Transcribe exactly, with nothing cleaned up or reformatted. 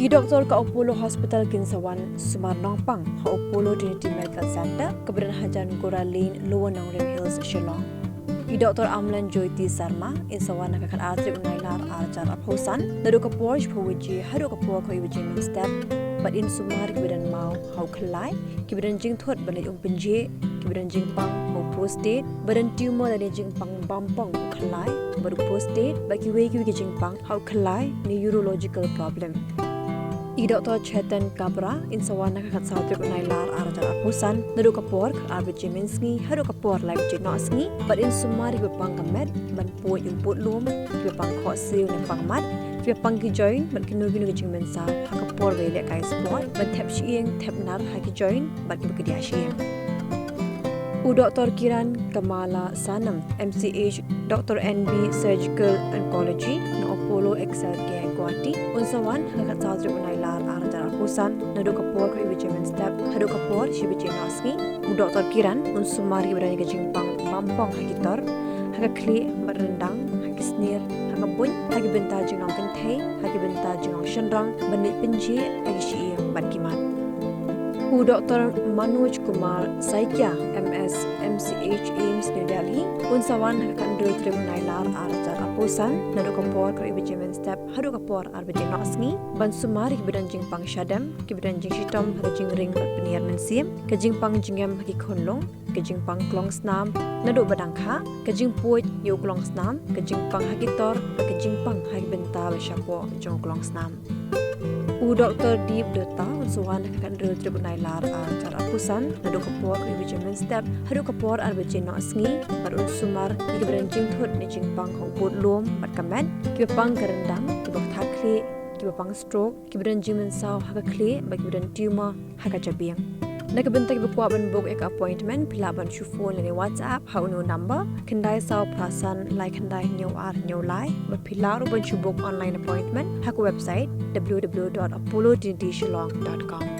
Ki doktor ka Apollo Hospital kin sa wan sumar nongpang ha Apollo Trinity Medical Centre kaba don hajan Gora Lane, Lower Nongrim Hills, Shillong. I Doktor Amlan Jyoti Sharma in sa wan ha ka khatar tarik u Nailar ar hajar arphew san naduh ka por shiphew baje haduh ka por khatwei baje mynstep bad in sumar kiba don maw ha u khyllai, kiba don jingthut ban leit um pynjhieh, kiba don jingpang ha u prostate, ba don tumor lane jingpang bampong u khyllai bad u prostate bad kiwei kiwei ki jingpang ha u khyllai ne urological problem. I Doktor Chetan Kabra in sa wan ha ka khatsaw tarik u Nailar ar hajar arphew san naduh ka por khatar baje mynsngi haduh ka por lai baje nohsngi bad in sumar kiba pang ka met ban poi ïa u budlum, kiba pang khohsiew ne pang mat, kiba pang ki joint bad kino kino ki jingmynsaw ha ka por ba ïalehkai sport ban thep shyieng thep nar ha ki joint bad kiba kdiah shyieng. U Doktor Kiran Kamala Sanam, M C H, Doctor N B Surgical Oncology na Apollo Excel Care, Guwahati, un sa wan ha ka khatsaw tarik u Nailar ar hajar arphew san naduh ka por khatwei baje mynstep haduh ka por shi baje nohsngi. U Doktor Kiran un sumar kiba don ka jingpang bampong ha ki tor, ha ka khlieh bad ryndang, ha ki snier, ha ka buit, ha ki bynta jinglong kynthei, ha ki bynta jinglong shynrang, ban leit pynjhieh ha ki shyieng bad ki mat. U Doktor Manoj Kumar Saikia, M S, M C H, AIIMS, New Delhi, un sa wan ha ka khathynriew tarik u Nailar ar hajar arphew san naduh ka por khatwei baje mynstep haduh ka por ar baje nohsngi ban sumar kiba don jingpang shadem, kiba don jingshitom ha ka jingring bad pynïar mynsiem, ka jingpang jingem ha ki khunlung, ka jingpang klongsnam naduh ba dang khah, ka jingpuid ïa u klongsnam, ka jingpang ha ki tor bad ka jingpang ha ki bynta ba shapoh jong u klongsnam. U Doktor Deep Dutta un sa wan ha ka khathynriew tarik u Nailar ar hajar arphew san naduh ka por khatwei baje mynstep haduh ka por ar baje nohsngi bad un sumar ïa kiba don jingthut ne jingpang ha u budlum bad ka met, kiba pang ka ryndang, kiba ktah khlieh, kiba pang stroke, kiba don jingmynsaw ha ka khlieh bad kiba don tumor ha ka jabieng. Na ka bynta kiba kwah ban book ïa ka appointment, phi lah ban shu phone lane WhatsApp ha une u number, khyndai saw phra san lai khyndai hynñiew ar hynñiew lai, bad phi lah ruh ban shu book online appointment ha ka website w w w dot apollo trinity shillong dot com.